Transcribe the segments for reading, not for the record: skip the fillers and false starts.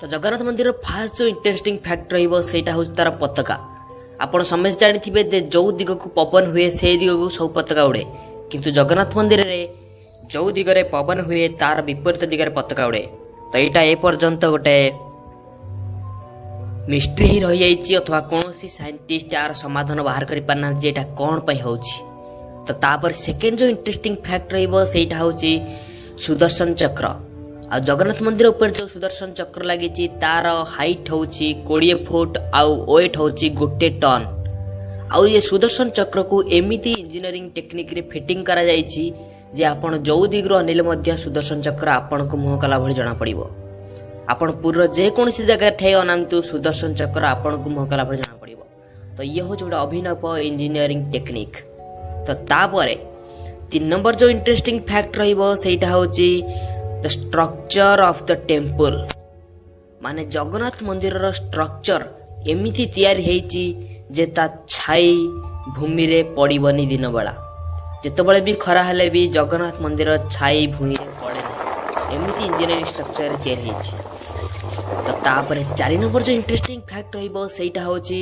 ତ ଜଗନ୍ନାଥ ମନ୍ଦିରର ଫାଷ୍ଟ ଯେଉଁ ଇଣ୍ଟରେଷ୍ଟିଂ ଫ୍ୟାକ୍ଟ ରହିବ, ସେଇଟା ହେଉଛି ତାର ପତାକା। ଆପଣ ସମସ୍ତେ ଜାଣିଥିବେ ଯେ ଯେଉଁ ଦିଗକୁ ପବନ ହୁଏ, ସେଇ ଦିଗକୁ ସବୁ ପତାକା ଉଡ଼େ। କିନ୍ତୁ ଜଗନ୍ନାଥ ମନ୍ଦିରରେ ଯେଉଁ ଦିଗରେ ପବନ ହୁଏ, ତାର ବିପରୀତ ଦିଗରେ ପତାକା ଉଡ଼େ। ତ ଏଇଟା ଏପର୍ଯ୍ୟନ୍ତ ଗୋଟେ ମିଷ୍ଟ୍ରି ହିଁ ରହିଯାଇଛି ଅଥବା କୌଣସି ସାଇଣ୍ଟିଷ୍ଟ ଏହାର ସମାଧାନ ବାହାର କରିପାରିନାହାନ୍ତି ଯେ ଏଇଟା କ'ଣ ପାଇଁ ହେଉଛି। ତ ତାପରେ ସେକେଣ୍ଡ ଯେଉଁ ଇଣ୍ଟରେଷ୍ଟିଂ ଫ୍ୟାକ୍ଟ ରହିବ, ସେଇଟା ହେଉଛି ସୁଦର୍ଶନ ଚକ୍ର। ଆଉ ଜଗନ୍ନାଥ ମନ୍ଦିର ଉପରେ ଯେଉଁ ସୁଦର୍ଶନ ଚକ୍ର ଲାଗିଛି, ତାର ହାଇଟ୍ ହେଉଛି 20 ଫୁଟ ଆଉ ୱେଟ୍ ହେଉଛି 1 ଟନ୍। ଆଉ ଏ ସୁଦର୍ଶନ ଚକ୍ରକୁ ଏମିତି ଇଞ୍ଜିନିୟରିଂ ଟେକ୍ନିକ୍ରେ ଫିଟିଂ କରାଯାଇଛି ଯେ ଆପଣ ଯେଉଁ ଦିଗରୁ ଅନେଇଲେ ମଧ୍ୟ ସୁଦର୍ଶନ ଚକ୍ର ଆପଣଙ୍କୁ ମୁହଁ କଲା ଭଳି ଜଣାପଡ଼ିବ। ଆପଣ ପୁରୀର ଯେକୌଣସି ଜାଗାରେ ଠାଇ ଅନାନ୍ତୁ, ସୁଦର୍ଶନ ଚକ୍ର ଆପଣଙ୍କୁ ମୁହଁ କଲା ଭଳି ଜଣାପଡ଼ିବ। ତ ଇଏ ହେଉଛି ଗୋଟେ ଅଭିନବ ଇଞ୍ଜିନିୟରିଂ ଟେକ୍ନିକ୍। ତ ତାପରେ 3 ନମ୍ବର ଯେଉଁ ଇଣ୍ଟରେଷ୍ଟିଂ ଫ୍ୟାକ୍ଟ ରହିବ, ସେଇଟା ହେଉଛି the structure of the temple। ମାନେ ଜଗନ୍ନାଥ ମନ୍ଦିରର ଷ୍ଟ୍ରକ୍ଚର ଏମିତି ତିଆରି ହେଇଛି ଯେ ତା ଛାଇ ଭୂମିରେ ପଡ଼ିବନି। ଦିନବେଳା ଯେତେବେଳେ ବି ଖରା ହେଲେ ବି ଜଗନ୍ନାଥ ମନ୍ଦିର ଛାଇ ଭୂଇଁରେ ପଡ଼େ ନାହିଁ। ଏମିତି ଇଞ୍ଜିନିୟରିଂ ଷ୍ଟ୍ରକ୍ଚରରେ ତିଆରି ହେଇଛି। ତ ତାପରେ 4 ନମ୍ବର ଯେଉଁ ଇଣ୍ଟରେଷ୍ଟିଂ ଫ୍ୟାକ୍ଟ ରହିବ, ସେଇଟା ହେଉଛି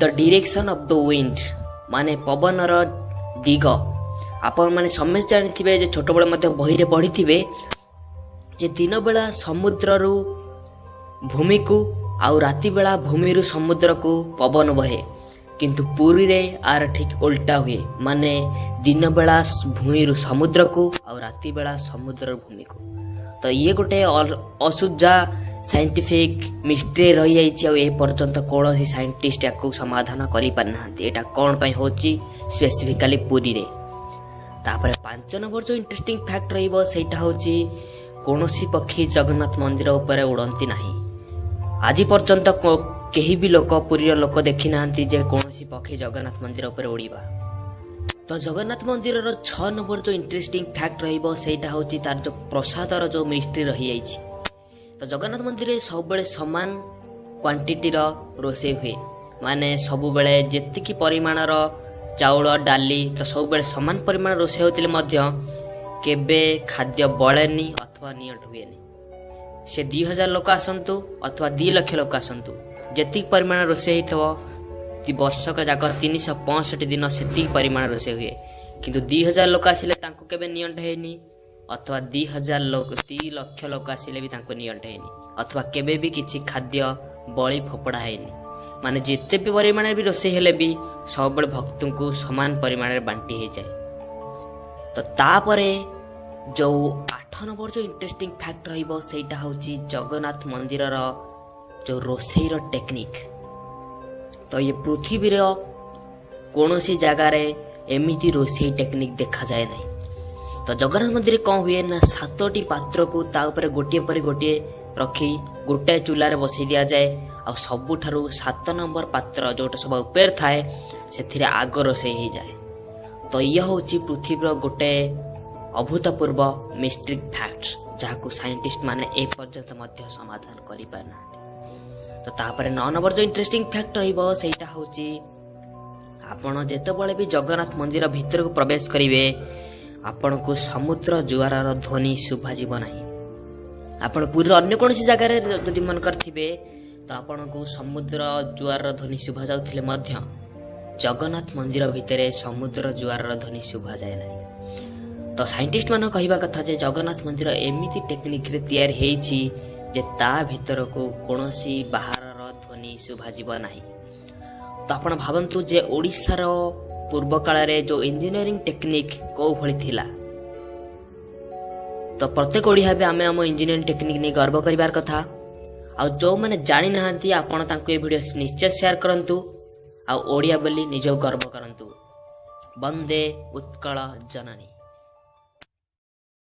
the direction of the wind, ମାନେ ପବନର ଦିଗ। ଆପଣମାନେ ସମସ୍ତେ ଜାଣିଥିବେ ଯେ ଛୋଟବେଳେ ମଧ୍ୟ ବହିରେ ପଢ଼ିଥିବେ ଯେ ଦିନବେଳା ସମୁଦ୍ରରୁ ଭୂମିକୁ ଆଉ ରାତିବେଳା ଭୂମିରୁ ସମୁଦ୍ରକୁ ପବନ ବହେ। କିନ୍ତୁ ପୁରୀରେ ଆର ଠିକ୍ ଓଲଟା ହୁଏ, ମାନେ ଦିନବେଳା ଭୂଇଁରୁ ସମୁଦ୍ରକୁ ଆଉ ରାତିବେଳା ସମୁଦ୍ରରୁ ଭୂମିକୁ। ତ ଇଏ ଗୋଟେ ଅସୁଝା ସାଇଣ୍ଟିଫିକ୍ ମିଷ୍ଟ୍ରି ରହିଯାଇଛି ଆଉ ଏ ପର୍ଯ୍ୟନ୍ତ କୌଣସି ସାଇଣ୍ଟିଷ୍ଟ ୟାକୁ ସମାଧାନ କରିପାରିନାହାନ୍ତି, ଏଇଟା କ'ଣ ପାଇଁ ହେଉଛି ସ୍ପେସିଫିକାଲି ପୁରୀରେ। ତାପରେ 5 ନମ୍ବର ଯେଉଁ ଇଣ୍ଟରେଷ୍ଟିଂ ଫ୍ୟାକ୍ଟ ରହିବ, ସେଇଟା ହେଉଛି କୌଣସି ପକ୍ଷୀ ଜଗନ୍ନାଥ ମନ୍ଦିର ଉପରେ ଉଡ଼ନ୍ତି ନାହିଁ। ଆଜି ପର୍ଯ୍ୟନ୍ତ କେହି ବି ଲୋକ, ପୁରୀର ଲୋକ ଦେଖିନାହାନ୍ତି ଯେ କୌଣସି ପକ୍ଷୀ ଜଗନ୍ନାଥ ମନ୍ଦିର ଉପରେ ଉଡ଼ିବା। ତ ଜଗନ୍ନାଥ ମନ୍ଦିରର 6 ନମ୍ବର ଯେଉଁ ଇଣ୍ଟରେଷ୍ଟିଂ ଫ୍ୟାକ୍ଟ ରହିବ, ସେଇଟା ହେଉଛି ତାର ଯେଉଁ ପ୍ରସାଦର ଯେଉଁ ମିଷ୍ଟ୍ରି ରହିଯାଇଛି। ତ ଜଗନ୍ନାଥ ମନ୍ଦିରରେ ସବୁବେଳେ ସମାନ କ୍ୱାଣ୍ଟିଟିର ରୋଷେଇ ହୁଏ, ମାନେ ସବୁବେଳେ ଯେତିକି ପରିମାଣର ଚାଉଳ, ଡାଲି, ତ ସବୁବେଳେ ସମାନ ପରିମାଣ ରୋଷେଇ ହେଉଥିଲେ ମଧ୍ୟ କେବେ ଖାଦ୍ୟ ବଳେନି ଅଥବା ନିଅଣ୍ଟ ହୁଏନି। ସେ 2000 ଲୋକ ଆସନ୍ତୁ ଅଥବା 2 ଲକ୍ଷ ଲୋକ ଆସନ୍ତୁ, ଯେତିକି ପରିମାଣ ରୋଷେଇ ହେଇଥିବ ବର୍ଷକ ଯାକ 365 ଦିନ ସେତିକି ପରିମାଣ ରୋଷେଇ ହୁଏ। କିନ୍ତୁ 2000 ଲୋକ ଆସିଲେ ତାଙ୍କୁ କେବେ ନିଅଣ୍ଟ ହେଇନି ଅଥବା 2000 ଲୋକ, 2 ଲକ୍ଷ ଲୋକ ଆସିଲେ ବି ତାଙ୍କୁ ନିଅଣ୍ଟ ହେଇନି ଅଥବା କେବେ ବି କିଛି ଖାଦ୍ୟ ବଳି ଫୋପଡ଼ା ହେଇନି। ମାନେ ଯେତେ ବି ପରିମାଣରେ ବି ରୋଷେଇ ହେଲେ ବି ସବୁବେଳେ ଭକ୍ତଙ୍କୁ ସମାନ ପରିମାଣରେ ବାଣ୍ଟି ହେଇଯାଏ। ତ ତାପରେ ଯେଉଁ 8 ନମ୍ବର ଯେଉଁ ଇଣ୍ଟରେଷ୍ଟିଂ ଫ୍ୟାକ୍ଟ ରହିବ, ସେଇଟା ହେଉଛି ଜଗନ୍ନାଥ ମନ୍ଦିରର ଯେଉଁ ରୋଷେଇର ଟେକ୍ନିକ୍। ତ ଇଏ ପୃଥିବୀର କୌଣସି ଜାଗାରେ ଏମିତି ରୋଷେଇ ଟେକ୍ନିକ୍ ଦେଖାଯାଏ ନାହିଁ। ତ ଜଗନ୍ନାଥ ମନ୍ଦିରରେ କ'ଣ ହୁଏ ନା, ସାତଟି ପାତ୍ରକୁ ତା ଉପରେ ଗୋଟିଏ ପରେ ଗୋଟିଏ ରଖି ଗୋଟାଏ ଚୁଲାରେ ବସେଇ ଦିଆଯାଏ। ଆଉ ସବୁଠାରୁ 7 ନମ୍ବର ପାତ୍ର ଯେଉଁଟା ସବା ଉପରେ ଥାଏ, ସେଥିରେ ଆଗ ରୋଷେଇ ହେଇଯାଏ। ତ ଇଏ ହେଉଛି ପୃଥିବୀର ଗୋଟେ ଅଭୂତପୂର୍ବ ମିଷ୍ଟ୍ରି ଫ୍ୟାକ୍ଟ, ଯାହାକୁ ସାଇଣ୍ଟିଷ୍ଟ ମାନେ ଏପର୍ଯ୍ୟନ୍ତ ମଧ୍ୟ ସମାଧାନ କରିପାରିନାହାନ୍ତି। ତ ତାପରେ 9 ନମ୍ବର ଯେଉଁ ଇଣ୍ଟରେଷ୍ଟିଂ ଫ୍ୟାକ୍ଟ ରହିବ, ସେଇଟା ହେଉଛି ଆପଣ ଯେତେବେଳେ ବି ଜଗନ୍ନାଥ ମନ୍ଦିର ଭିତରକୁ ପ୍ରବେଶ କରିବେ, ଆପଣଙ୍କୁ ସମୁଦ୍ର ଜୁଆରର ଧ୍ୱନି ଶୁଭାଯିବ ନାହିଁ। ଆପଣ ପୁରୀର ଅନ୍ୟ କୌଣସି ଜାଗାରେ ଯଦି ମନେ କରିଥିବେ, ତ ଆପଣଙ୍କୁ ସମୁଦ୍ର ଜୁଆରର ଧ୍ୱନି ଶୁଭାଯାଉଥିଲେ ମଧ୍ୟ ଜଗନ୍ନାଥ ମନ୍ଦିର ଭିତରେ ସମୁଦ୍ର ଜୁଆରର ଧ୍ୱନି ଶୁଭାଯାଏ ନାହିଁ। ତ ସାଇଣ୍ଟିଷ୍ଟ ମାନଙ୍କ କହିବା କଥା ଯେ ଜଗନ୍ନାଥ ମନ୍ଦିର ଏମିତି ଟେକ୍ନିକ୍ରେ ତିଆରି ହେଇଛି ଯେ ତା ଭିତରକୁ କୌଣସି ବାହାରର ଧ୍ୱନି ଶୁଭାଯିବ ନାହିଁ। ତ ଆପଣ ଭାବନ୍ତୁ ଯେ ଓଡ଼ିଶାର ପୂର୍ବ କାଳରେ ଯେଉଁ ଇଞ୍ଜିନିୟରିଂ ଟେକ୍ନିକ୍ କେଉଁ ଭଳି ଥିଲା। ତ ପ୍ରତ୍ୟେକ ଓଡ଼ିଆ ବି ଆମେ ଆମ ଇଞ୍ଜିନିୟରିଂ ଟେକ୍ନିକ୍ ନେଇ ଗର୍ବ କରିବାର କଥା। ଆଉ ଯେଉଁମାନେ ଜାଣିନାହାନ୍ତି, ଆପଣ ତାଙ୍କୁ ଏ ଭିଡ଼ିଓ ନିଶ୍ଚୟ ସେୟାର କରନ୍ତୁ ଆଉ ଓଡ଼ିଆ ବୋଲି ନିଜକୁ ଗର୍ବ କରନ୍ତୁ। ବନ୍ଦେ ଉତ୍କଳ ଜନନୀ।